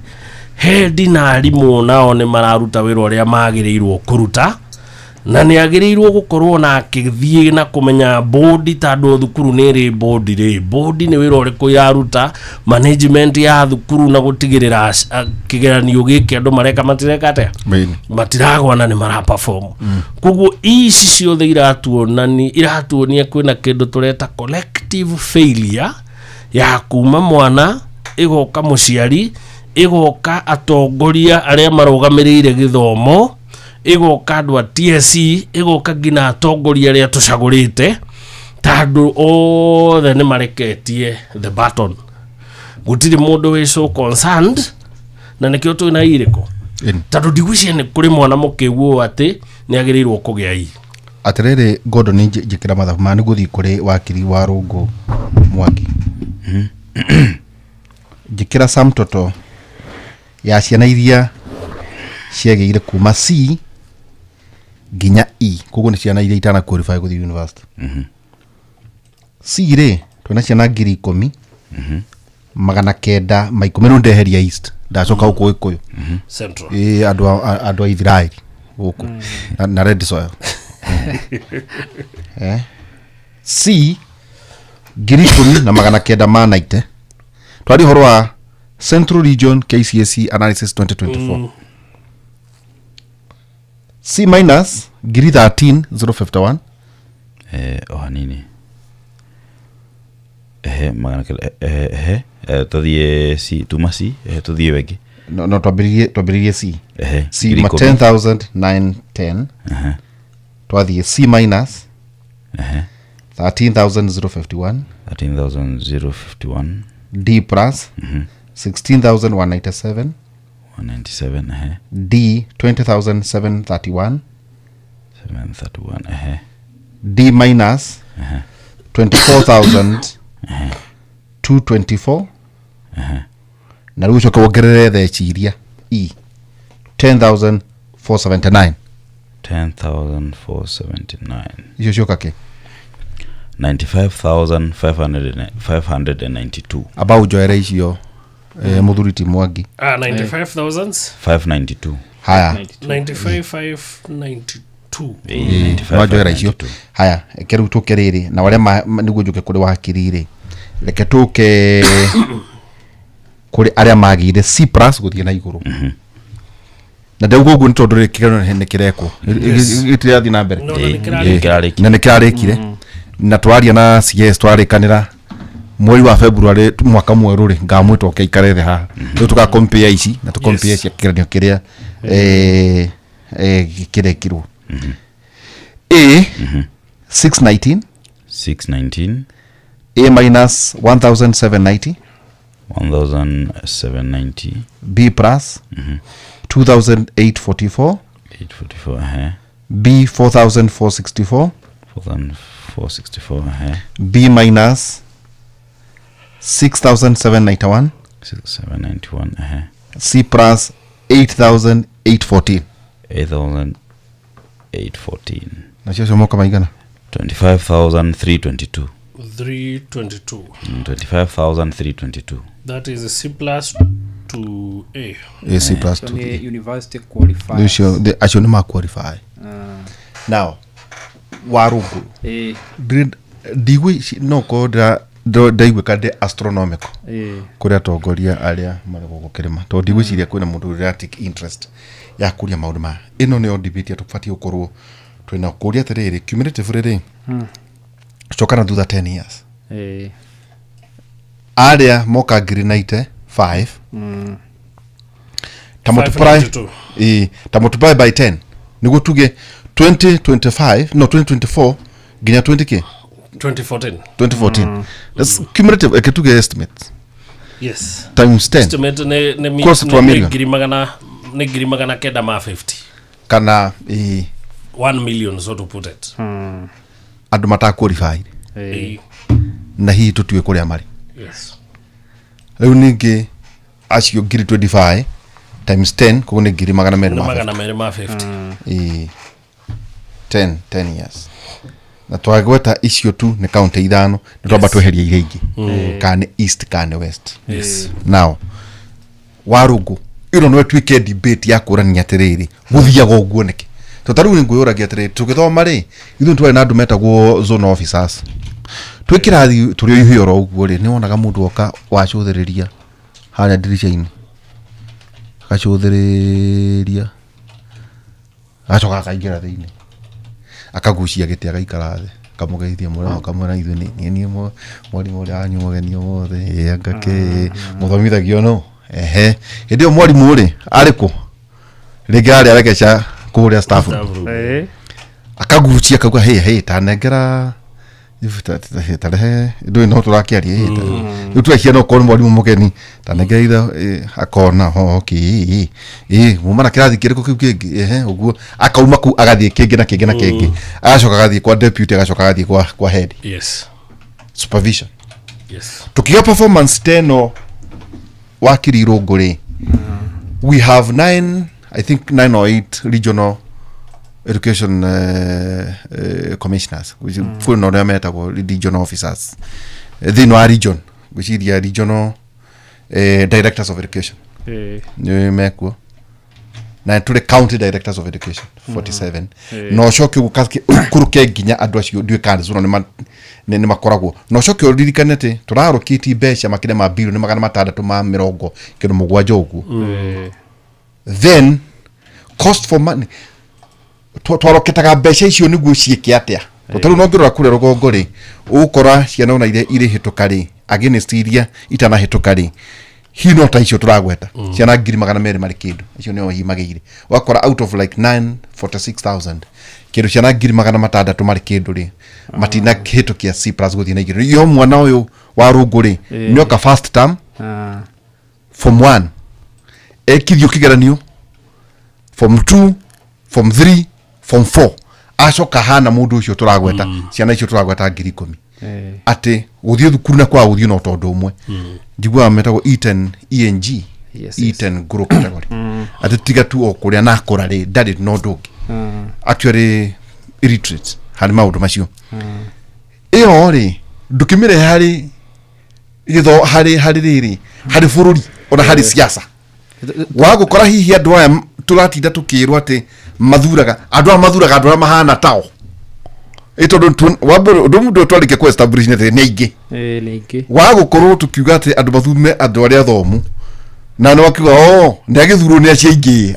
hendi na arimũ nao nĩ mararuta wĩra ũrĩa magĩrĩirwo kũruta, Na nĩ agĩrĩirwo gũkorwo na akĩthiĩ na kũmenya bodi tondũ thukuru nĩ ĩrĩ bodi rĩ, bodi nĩ wĩra ũrĩkũ yaruta, management ya thukuru na gũtigĩrĩra kĩgeranio gĩkĩ andũ mareka matireka atĩa, matiragwa na nĩ mara perform. Koguo ici ciothe iratuonia kwĩna kĩndũ tũreta collective failure ya kuma mwana ĩgoka mũciari, ĩgoka atongoria arĩa marũgamĩrĩire gĩthomo, ĩgoka andũ a TSC, ĩgoka nginya atongoria arĩa tũcagũrĩte, tondũ othe nĩ mareketie the button. Gũtirĩ mũndũ wĩ so concerned, na nĩkĩo twĩna irĩkũ, tondũ ndigwĩciria nĩ kũrĩ mwana mũkĩguo atĩ nĩ agĩrĩirwo kũgĩa i. Atĩrĩrĩ Gordon, njĩkĩra mathabu ma nĩgũthiĩ kũrĩ wakiri wa Rũngũ Mwangi. Njĩkĩra sum total ya ciana iria ciagĩire kuma C nginya E, koguo nĩ ciana iria itana qualify gũthiĩ university. C rĩ twĩna ciana 10,000 910 rĩu ndeheria East, ndacoka gũkũ Gĩkũyũ Central, andũ a Ithiraeli gũkũ na red soil. C 10,990. Twari ũhoro wa Central Region KCSE Analysis 2024. C minus 13,051. O hanini. Magana kenda tuthiĩ C, tuma C, tuthiĩ wengĩ. No twambĩrĩrie C. C ma 10,910. Twathiĩ C minus 13,051. 13,051. D plus 16,197. 197. D 20,731. 731. D minus 24,224. Na rĩu ũcoke wongerere theci iria E 10,479. 10,479. Icio cioka kĩ? 95,592. Aba ũnjoere icio mũthuri ti Mwangi. 95,592. Haya 95,592. Njoera icio. Haya reke rĩu tũke rĩrĩ na arĩa nĩguo njũke kũrĩ wakiri rĩ, reke tũke kũrĩ arĩa magĩire C plus gũthiĩ na igũrũ. Na ndauga ũguo nĩ tondũ rĩ kĩgeranio nĩ kĩrekwo, gĩtirathiĩ na mbere na nĩ kĩrarĩkire, na twaria na CS twarĩkanĩra mweri wa February mwaka mwerũ rĩ ngamwĩta oke aikare thĩ haha, rĩu tũga compare ici na tũ compare cia kĩgeranio kĩrĩa kĩrekirwo. A 619. 619. A minus 1,790. 1,790. B plus 2,844. 844. B 4,464. 4,464. B minus 6,791. 6,791. C plus 8,814. 8,814. Na cio moka maigana? 25,322. 322. 25,322. That is a C plus to A. A C plus to A. University qualifiers. Acio nĩ ma qualify. Now Warũngũ ndigwĩ no ko ndaiguĩka ndĩ astronomical kũrĩ atongoria arĩa marĩ gũkũ kĩrĩma, tondũ ndigwĩciria kwĩna mũndũ ũrĩa take interest ya kũria maũndũ maya. Ĩno nĩyo debate tũbatiĩ gũkorwo twĩna kũria atĩrĩrĩ, cumulative rĩ coka na thutha 10 years arĩa moka 95 ta multiply ta multiply by 10 nĩguo tuge 2025 no 2024 nginya 20k 2014. That's cumulative. Tuge estimate. Yes. Times 10. Estimate ne ngiri magana kenda ma 50. Kana 1 million, so to put it. Andũ mata qualify. Na hihi tũtue kũrĩa marĩ. Yes. Rĩu ningĩ acio ngiri 25 times 10 koguo nĩ ngiri magana merĩ ma 50. 10 years. Na twagweta icio tu nĩ county ithano nĩ twamba tweheria iria ingĩ, kana nĩ east kana nĩ west. Yes. Now Warũngũ ĩno no ĩtuĩke debate ya kũrania atĩrĩrĩ gũthiaga ũguo nĩkĩ, To ta rĩu nĩ ngwĩyũragia atĩrĩ, tũgĩthoma rĩ, ithuĩ twarĩ na andũ metagwo zone officers. Twĩ kĩrathi tũrĩ o ithuĩ oro ũguo rĩ, nĩ wonaga mũndũ oka wacũthĩrĩria harĩa ndirica-inĩ, agacũthĩrĩria, agacoka akaingĩra thĩinĩ, akagucia gĩtĩ agaikara thĩ, akamũgeithia mũrĩmo, akamwĩra ithuĩ nĩ niĩ mwarimũ ũrĩa wanyu mũgeni ũmũthĩ, ĩ anga kĩ mũthomithagio nũ? Ehe. Hĩndĩ ĩyo mwarimũ rĩ, arĩ kũ? Rĩngĩ arĩ arekeca kũrĩa staff room. Akagucia akauga hĩ hĩ tanengera tarehe ndũĩ no tũrakĩaria hĩ rĩu tũrecia no korwo nĩ mwarimũ mũgeni tanengera itha akona ho okay ĩ muma na kĩrathi kĩrĩkũ kĩu kĩngĩ ehe ũguo akauma kũu agathiĩ kĩngĩ na kĩngĩ na kĩngĩ agacoka agathiĩ kwa deputy agacoka agathiĩ kwa head. Yes. Supervision. Yes. Tukiga performance teno wakiri Irũngũ rĩ, we have 9 I think 9 or 8 regional education commissioners, which kwĩna ũrĩa metagwo regional officers thĩinĩ wa region, ngwĩciria regional directors of education nĩ mekuo, na tũrĩ county directors of education 47. Na ũcoke ũkũrũke nginya andũ acio ndiũĩ kana nĩ nĩ makoragwo, na ũcoke ũririkane atĩ tũrarũkĩtie mbeca makĩria ma bilioni 667 ũguo. Then cost for money twaroketaga mbeca icio nĩguo ciĩke atĩa? Tondũ rĩu no ngĩrora kũrĩa rũgongo rĩ, ũgũkora ciana ona iria irĩhĩtũka rĩ against iria itanahĩtũka rĩ, hihi no ta icio tũragweta ciana 200,000 marĩ kĩndũ, icio nĩo hihi magĩire. Ũgakora out of like 946,000 kĩndũ ciana 600,000 marĩ kĩndũ rĩ, matinahĩtũkia C plus gũthiĩ na igĩrĩ. Iyo mwana ũyũ wa Rũngũ rĩ, nĩoka first term form 1 ekithio kĩgeranio form 2 form 3 form 4 acoka hana mũndũ ũcio tũragweta ciana icio tũragweta 10,000 atĩ gũthiĩ thukuru na kwaga gũthiĩ no tondũ ũmwe. Njiguaga metagwo E10 ENG E10 growth category atĩ tiga tu o kũrĩa na akũra rĩ ndarĩ na ũndũ ũngĩ, actually illiterate harĩ maũndũ macio. Ĩyo rĩ ndũkĩmĩrehe harĩ gĩtho harĩ harĩ rĩrĩ harĩ bũrũri ona harĩ siasa. Wagũkora hihi andũ aya tũratinda tũkĩrwo atĩ mathuraga andũ aya mathuraga andũ arĩa mahana tao, ĩ tondũ wambere ũndũ mũndũ twarĩkia kũ establish nĩ aingĩ wagũkorwo tũkiuga atĩ andũ mathume andũ arĩa athomu na nĩ wakiuga o nĩ agĩthurwo nĩ acio aingĩ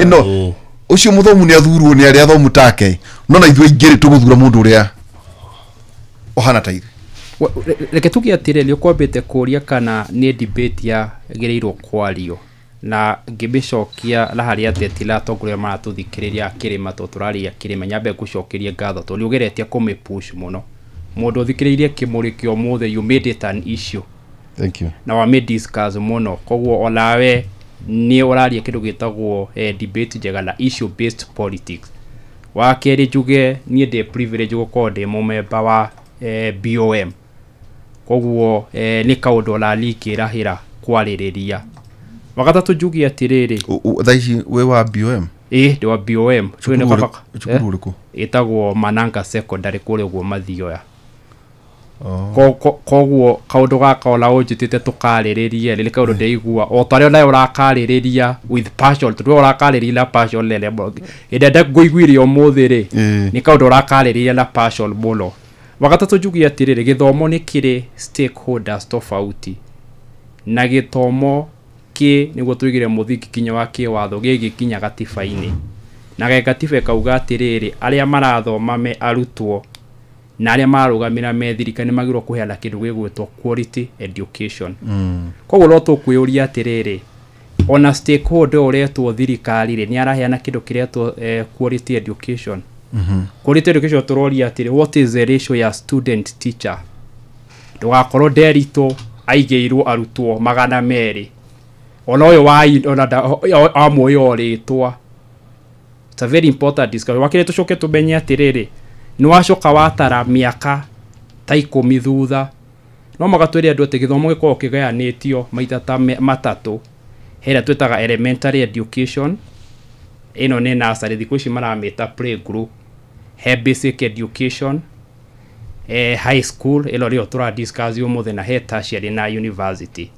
ĩno ũcio mũthomu nĩ athurwo nĩ arĩa athomu take, no na ithuĩ aingĩ rĩ tũgũthura mũndũ ũrĩa ũhana ta ithuĩ. Reke tuge atĩrĩ, nĩ ũkwambĩte kũũria kana nĩ debate yagĩrĩirwo kwario, na ngĩmĩcokia na harĩa ateti na atongoria maratũthikĩrĩria kĩrĩma tondũ tũraria kĩrĩma, nyambe ngũcokerie ngatho tondũ nĩ ũgeretie kũmĩpush mũno. Mũndũ ũthikĩrĩirie kĩmũrĩ kĩa ũmũthĩ, you made it an issue. Thank you. Na wamĩ discuss mũno, koguo onawe nĩ ũraria kĩndũ gĩtagwo debate njega na issue based politics. Wa kerĩ njuge niĩ ndĩ privilege gũkorwo ndĩ mũmemba wa BOM, koguo nĩ kaũndũ onaniĩ ingĩrahĩra kwarĩrĩria. Wagatatũ njuge atĩrĩrĩ, Thaa ici wĩ wa BOM? Ĩ ndĩ wa BOM. Cukuru ũrĩkũ? Ĩtagwo Mananga Secondary kũrĩa ũguo Mathioya. Koguo kaũndũ gaka ona ũnjĩtĩte tũkarĩrĩrie nĩ kaũndũ ndĩraigua o ta ũrĩa nawe ũrakarĩrĩria with passion, tondũ we ũrakarĩrĩria na passion nene mũno. Hĩndĩ ĩrĩa ngũiguire ũmũthĩ rĩ, nĩ kaũndũ ũrakarĩrĩria na passion mũno. Wagatatũ njuge atĩrĩrĩ, gĩthomo nĩ kĩrĩ stakeholders tofauti, na gĩthomo kĩ nĩguo tũigire mũthingi kinya wa kĩwatho gĩgĩkinya gatiba-inĩ, na gatiba ĩkauga atĩrĩrĩ, arĩa marathoma me arutwo na arĩa mararũgamĩra me thirikari nĩ magĩrĩirwo kũheana kĩndũ gĩgwĩtwo quality education. Koguo no tũkwĩyũria atĩrĩrĩ, ona stakeholder ũretwo thirikari rĩ, nĩ araheana kĩndũ kĩretwo quality education. Quality education tũroria atĩrĩ, what is the ratio ya student teacher? Ndũgakorwo Nderitũ aigĩirwo arutwo 200, ona ũyũ wa ona amuoya o rĩtwa. It's a very important discussion. Wakĩrĩ tũcoke tũmenye atĩrĩrĩ, nĩ wacoka watara mĩaka ta 10 thutha, no magatwĩre andũ atĩ gĩthomo gĩkoragwo kĩgayanĩtio maita ta matatũ. He ĩrĩa twĩtaga elementary education, ĩno nĩ nursery, thikũ ici maramĩta playgroup. He basic education, high school, ĩno nĩyo tũra discuss ũmũthĩ, na he tertiary na university.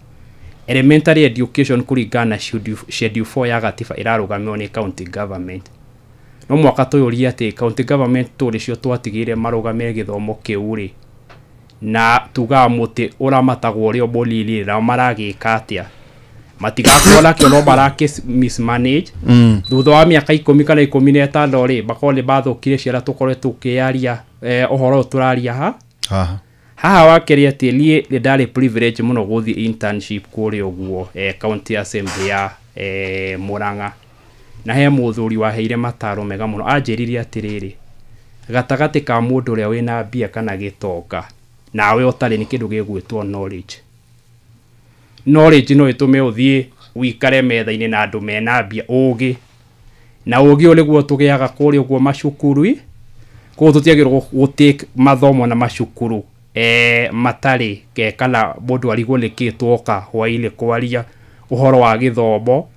Elementary education kũringana na schedule 4 ya gatiba ĩrarũgamĩrĩrwo nĩ county government. No mwaka tuyurie ati county government turi cio twatigire marugamire githomo kiu ri na tuga muti uramatagwo ri omulili na maragika atia matigakorwo nakio no maraki mismanage. Thutha wa miaka 10 kana 15 ri makorwo ni mathukire ciana tukorwe tukiaria uhoro turaria ha haha wakeria ati nie ni ndari privilege muno guthi internship kuria uguo county assembly ya Murang'a na he muthuri waheire mataro mega muno anjiririe atiriri gatagati ka mundu uria wina mbia kana gitonga nawe utari ni kindu gigwitwo knowledge. Knowledge no itume uthie wikare metha-ini na andu mena mbia ugi na ugi uriguo tugiaga kuria uguo macukuru koguo tutiagirwo gutake mathomo na macukuru matari kana mundu arigwo niki twoka hwaini kwaria uhoro wa githomo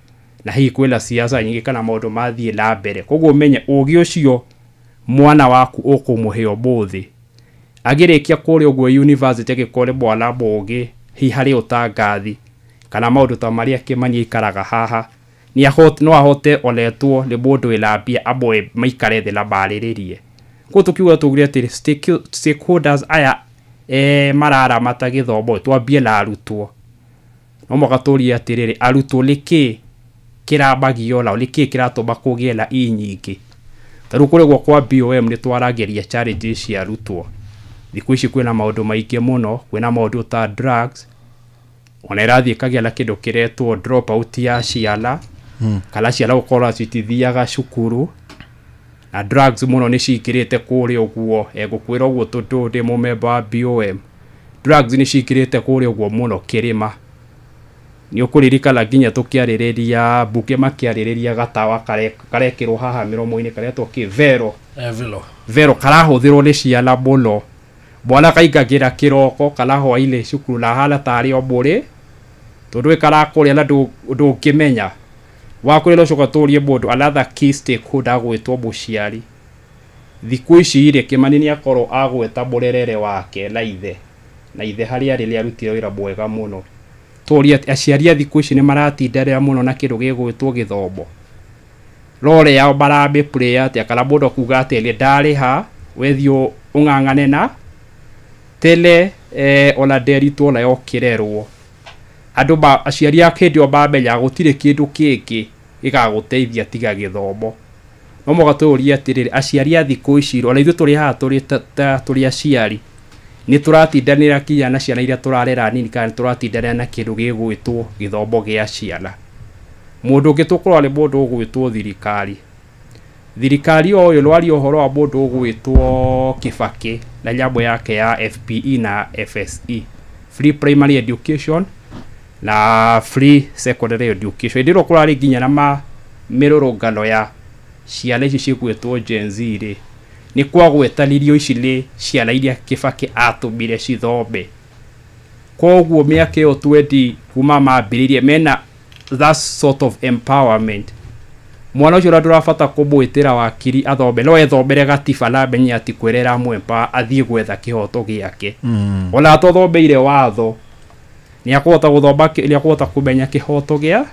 na hihi kwina siasa nyingi kana maundu mathie na mbere. Koguo menye ugi ucio mwana waku ukumuhe umuthi agirikia kuria uguo university agikore mwana mugi hihi hari utangathi kana maundu ta maria Kimani ikaraga haha ni ahote no ahote oletwo ni mundu wina mbia amwe maikare thi na mariririe. Koguo tukiuga tugire atiri stakeholders aya mararamata githomo twambie na arutwo no mwaka turie atiriri arutwo niki kirambagio nao niki kiratũma kũgĩe na i nyingĩ. Ta rĩu kũrĩa kwa BOM nĩ twarageria challenges cia arutwo thikũ ici kwĩna maũndũ maingĩ mũno, kwĩna maũndũ ta drugs ona ĩrathiĩ ĩkagĩa na kĩndũ kĩretwo drop out ya ciana kana ciana gũkorwo citithiaga cukuru na drugs mũno nĩ cikĩrĩte kũrĩa ũguo. Ngũkwĩra ũguo tondũ ndĩ mũmemba wa BOM, drugs nĩ cikĩrĩte kũrĩa ũguo mũno kĩrĩma. Nĩ ũkũririkana nginya tũkĩarĩrĩria mbunge makĩarĩrĩria gatawa karekĩrwo haha mĩromo-inĩ karetwo kĩ vero vero karahũthĩrwo nĩ ciana mũno. Mwana kaingagĩra kĩroko kana hwainĩ cukuru na hana tarĩ o mũrĩ tondũ ĩkarakũrĩa na ndũngĩmenya wakwĩra ũcoka tũrie mũndũ another key stakeholder agwĩtwo mũciari. Thikũ ici rĩ Kimani nĩ akorwo agweta mũrerere wake na ithe harĩa arĩ nĩ arutire wĩra mwega mũno. Tũrie aciari a thikũ ici nĩ maratindanĩra mũno na kĩndũ gĩgwĩtwo gĩthomo role yao maramĩ play atĩa kana mũndũ akuga atĩ nĩ ndarĩha wethiĩ ũng'ang'ane na tene ona nderitwo nayo kĩrerwo andũ aciari a hĩndĩ ĩyo mamenya gũtirĩ kĩndũ kĩngĩ gĩgagũteithia tiga gĩthomo. No mũhaka tũyũrie atĩrĩrĩ aciari a thikũ ici ona ithuĩ tũrĩ haha tũrĩ aciari nĩ tũratindanĩra kinya na ciana iria tũrarera nini kana nĩ tũratindanĩra na kĩndũ gĩgwĩtwo gĩthomo gĩa ciana. Mũndũ ũngĩ tũkũrora nĩ mũndũ ũgwĩtwo thirikari. Thirikari o ũyũ nĩwaria ũhoro wa mũndũ ũgwĩtwo Kibaki na nyamũ yake ya FPE na FSE, Free Primary Education na Free Secondary Education. Hĩndĩ ĩrĩa kũrarĩ nginya na mĩrũrũngano ya ciana ici cigwĩtwo Gen Z rĩ nĩ kwagwetanirio ici nĩ ciana iria Kibaki atũmire cithome. Koguo mĩaka ĩyo 20 kuma mambĩrĩrie mena that sort of empowerment. Mwana ũcio ũrĩa ndũrabata kũmwĩtĩra wakiri athome no ethomere gatiba na amenye atĩ kwĩrera mwempa athiĩ gwetha kĩhoto gĩake. Ona atothomeire watho nĩ akũhota gũthoma nĩ akũhota kũmenya kĩhoto gĩa.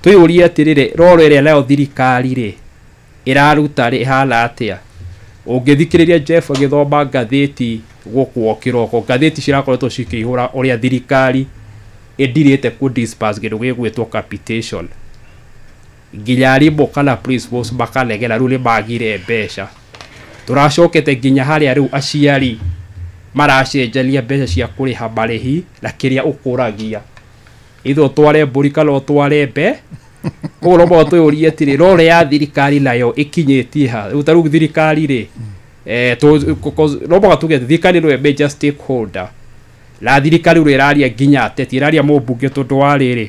Twĩyũrie atĩrĩrĩ roro ĩrĩa nayo thirikari rĩ ĩraruta rĩ ĩhana atĩa. Ũngĩthikĩrĩria Jeff agĩthoma ngathĩti gũkũ o kĩroko ngathĩti cirakoretwo cikĩihũra ũrĩa thirikari ĩndirĩte kũ disperse kĩndũ gĩgwĩtwo capitation nginya arimũ kana principals makaregera rĩu nĩ magire mbeca. Tũracokete nginya harĩa rĩu aciari maracenjania mbeca cia kũrĩha marĩhi na kĩrĩa ũkũragia ithe ũtware mbũri kana ũtware mbe. Koguo no mũhaka twĩyũrie atĩrĩ role ya thirikari nayo ĩkinyĩtie ha. Rĩu ta rĩu thirikari rĩ no mũhaka tuge atĩ thirikari nĩyo major stakeholder na thirikari rĩu ĩraria nginya ateti ĩraria mũmbunge tondũ wa rĩrĩ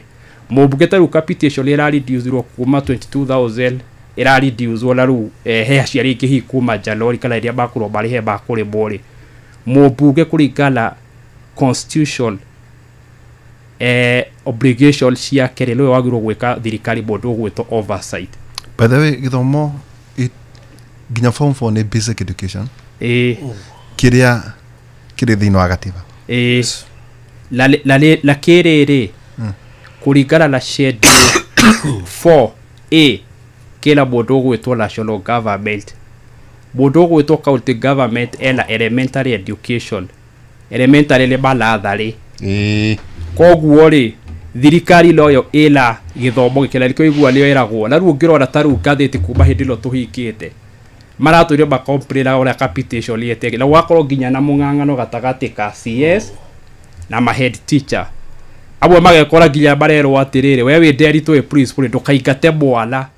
mũmbunge ta rĩu capitation ĩrareducirwo kuma 22,000 ĩrareducirwo na rĩu he aciari aingĩ hihi kuma January kana rĩrĩa makorwo marĩhe makũrĩmwo rĩ mũmbunge kũringana constitution obligation ciake rĩ nĩwe wagĩrĩirwo gwĩka thirikari mũndũ ũgwĩtwo oversight. By the way gĩthomo nginya form 4 nĩ basic education kĩrĩa kĩrĩ thĩinĩ wa gatiba la kĩrĩ rĩ kũringana na schedule 4A Kĩna mũndũ ũgwĩtwo national government. Mũndũ ũgwĩtwo county government ena elementary education. Elementary nĩ manatharĩ. Koguo rĩ, thirikari noyo ĩna gĩthomo gĩkĩ na nĩkĩo igua nĩyo ĩragwo. Na rĩu ũngĩrora ta rĩu ngathĩti kuma hĩndĩ ĩno tũhingĩte, maratũire makomplainaga ũrĩa capitation ĩte, na gũgakorwo nginya na mũng'ang'ano gatagatĩ ka CS na ma head teacher. Amwe magekora nginya marerwo atĩrĩrĩ, we wĩ Nderitu wĩ principal ndũkaingate mwana.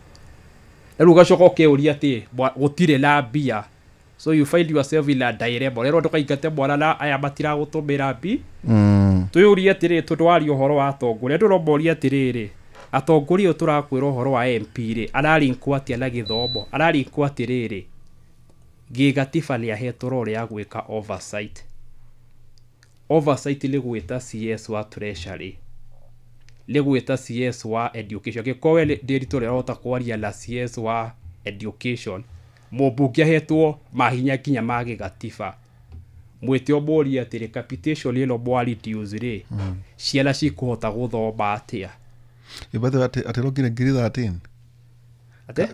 Na rĩu ũgacoka ũkeyũria atĩ gũtirĩ na mbia. So you find yourself in a dilemma. Ũrerwo ndũkaingate mwana na aya matiragũtũmĩra mbi. Twĩyũrie atĩrĩrĩ, tondũ waria ũhoro wa atongoria, andũ no morie atĩrĩrĩ, atongoria ũyũ tũrakwĩra ũhoro wa MP rĩ, ararinkwo atĩa na gĩthomo? Ararinkwo atĩrĩrĩ, gĩgatiba nĩ ahetwo role ya gwĩka oversight. Oversight nĩ gwĩta CS wa treasury, nĩ gwĩta CS wa education. Angĩkorwo we Nderitu ũrĩa ũrahota kwaria na CS wa education, mũmbunge ahetwo mahinya nginya ma gĩgatiba, mwĩte ũmũrie atĩrĩ, capitation ĩno mwa reduce rĩ, ciana cikũhota gũthoma atĩa? By the way, atĩ ĩrokire ngiri 13. Atĩ?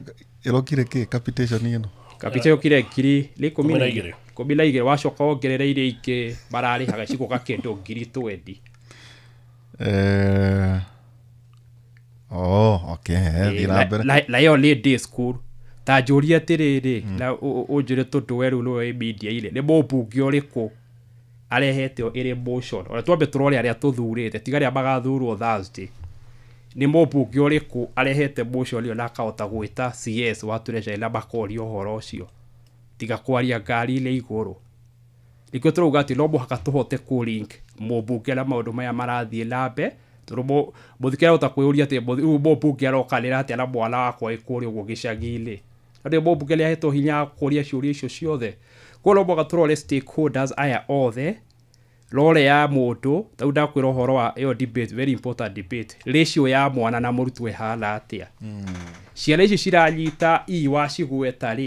Ĩrokire kĩ capitation ĩno? Capitation yokire ngiri nĩ ikũmi na na igĩrĩ. igĩrĩ. 12, wacoka wongerere iria ingĩ mararĩhaga cigũka kĩndũ ngiri 20. Oh, okay, thiĩ na mbere. Na ĩyo nĩ day school. Ta njũrie atĩrĩrĩ, na ũnjĩre tondũ we rĩu nĩwe wĩ media-inĩ, nĩ mũmbunge ũrĩkũ arehete ĩrĩ motion? Ona twambe tũrore arĩa tũthurĩte, tiga arĩa magathurwo Thursday. Nĩ mũmbunge ũrĩkũ arehete motion ĩyo na akahota gwĩta CS wa treasury na makoria ũhoro ũcio, tiga kwaria ngari-inĩ igũrũ? Nĩkĩo tũrauga atĩ no mũhaka tũhote kũ-link mũmbunge na maũndũ maya marathiĩ na mbere, tondũ mũthikĩrĩria arahota kwĩyũria atĩ rĩu mũmbunge arokanĩra atĩa na mwana wakwa wĩ kũrĩa ũguo gĩcagi-inĩ? Tondũ mũmbunge nĩ ahetwo hinya wa kũria ciũria icio ciothe. Koguo no mũhaka tũrore stakeholders aya othe, role ya mũndũ. Ta rĩu ndakwĩra ũhoro wa ĩyo debate, very important debate, ratio ya mwana na mũrutwo ĩhana atĩa? Ciana ici ciranyita i wacigweta rĩ.